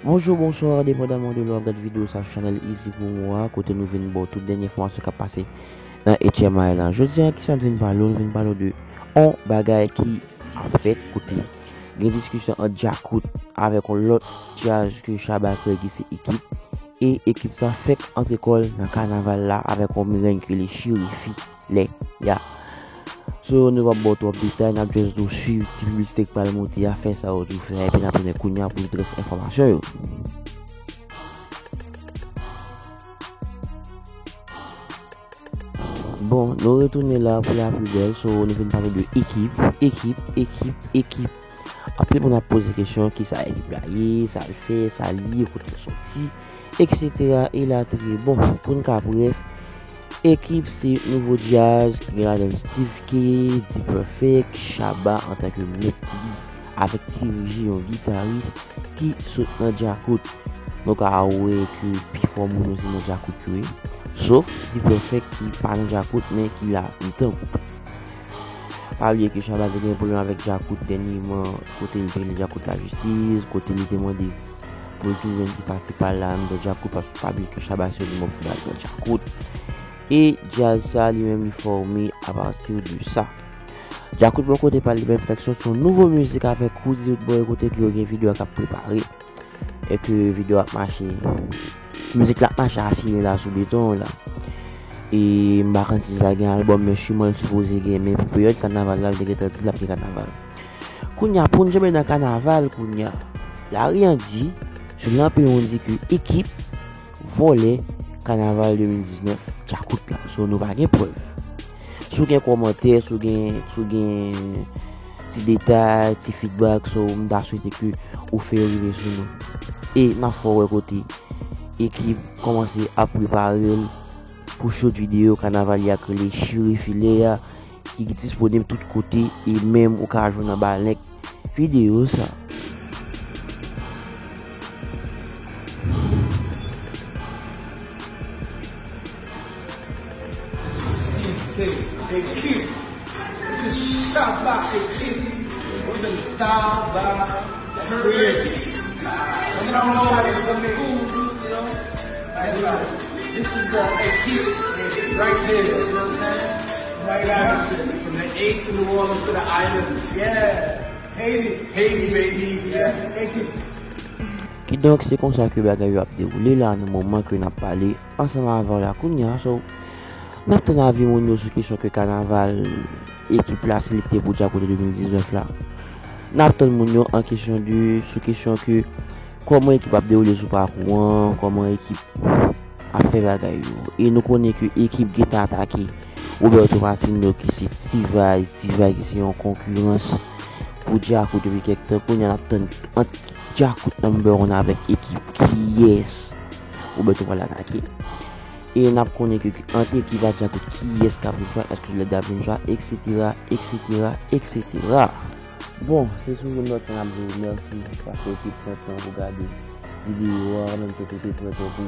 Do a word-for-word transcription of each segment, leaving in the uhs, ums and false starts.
Bonjou, bonswa, depandaman de lè w ap gade videyo sa, chanèl Easy Promo a, kote nou vin ba w tout dènye enfòmasyon k ap pase nan H M I la. Jodi a, kisa n vin pale w? Nou vin pale w de yon bagay ki ap fèt, kote gen diskisyon ant Djakout avèk yon lòt djaz ke Shabba kreye ki se Ekip. E Ekip sa fèk antre kò l nan kanaval la avèk yon mirenn ki rele Chiri Filè a. So, nou p ap ba w twòp detay, n ap just di w swiv ti piblisite k pral monte a, fè sa yo di w fè a, epi n ap tounen kounye a pou tout rès enfòmasyon yo. Bon, nou retounen la pou la pli bèl. So, nou vin pale de Ekip, Ekip, Ekip, Ekip. Anpil moun ap poze kesyon, kisa Ekip la ye, sa l fè, sa l ye, kote l soti, et cetera. Elatriye. Bon, pou n ka brèf, Ekip se nouvo djaz ki gen ladan l Steve K, D-Perfect, Shabba antanke mèt li, avèk T-Rigi, yon gitaris ki sot nan Djakout. Nou ka wè ke pifò moun yo se nan Djakout yo ye. Sof D-Perfect ki pa nan Djakout, men ki la mitan gwoup. Pa bliye ke Shabba te gen pwoblèm avèk Djakout dènyeman, kote li te rele Djakout lajistis, kote li te mande pou l tou jwenn ti pati pa l la anndan Djakout, paske pa bliye ke Shabba se youn nan manm fondatè Djakout. E djaz sa, li menm, li fòme apati de sa. Djakout bò kote pa l, li menm fèk soti yon nouvo mizik avèk Roody Roodboy, kote ke yo gen videyo a k ap prepare. E ke videyo ap mache. Mizik la ap mache asire la sou beton la. E m pa konn si l sa gen albòm, men siman l sipoze gen. Men pou peryòd kanaval la, l te gentan di l ap gen kanaval. Kounye a, pou n janbe nan kanaval, kounye a, lari an di, sou lanpe yon di ke Ekip vòlè kanaval de mil diznèf Djakout la. So, nou pa gen prèv. Si w gen kòmantè, si w gen, si w gen ti detay, ti feedback, so, m ta swete ke ou fè yo rive sou nou. E n ap fè w wè kote Ekip kòmanse ap prepare l pou shoot videyo kanaval li a k rele Chiri Filè a, ki disponib tout kote, e menm ou ka jwenn anba link videyo sa. Steve K, Ekip. This is Shabba Ekip. We've been styled by Chris. You know, it's gonna be cool, you know. That's right. This is the Ekip right here, you know what I'm saying? Right out. From the A to the world to the islands. Yeah. Haiti. Haiti, baby. Yes. Ekip. Kidonk, se konsa ke bagay yo ap dewoule la, nan moman ke n ap pale ansanm avè w la kounye a. So, n ap tann avi moun yo sou kesyon ke kanaval Ekip la selekte pou Djakout de mil diznèf la. N ap tann moun yo an kesyon de, sou kesyon ke kòman Ekip ap dewoule sou pakou an, kòman Ekip ap fè bagay yo. E nou konnen ke Ekip gentan atake Roberto Martino ki se T-Vice, T-Vice ki se yon konkirans pou Djakout depi kèk tan. Kounye a n ap tann ant Djakout number one avèk Ekip, kiyès Roberto pral atake. E n ap konnen ke ant Ekip ak Djakout, kiyès k ap vin chwa, èske lèd ap vin chwa, et cetera, et cetera, et cetera. Bon, se sou yon nòt sa n ap di w mèsi, paske w te pran tan pou gade videyo a, menm tou w te pran tan pou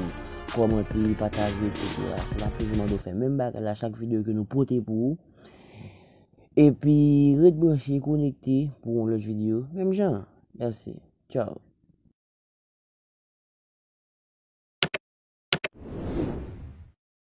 kòmante, pataje, et cetera. N ap toujou mande w fè menm bagay la chak videyo ke nou pote pou ou. Epi, ret branche, konekte pou yon lòt videyo. Menm jan. Mèsi. Tchao.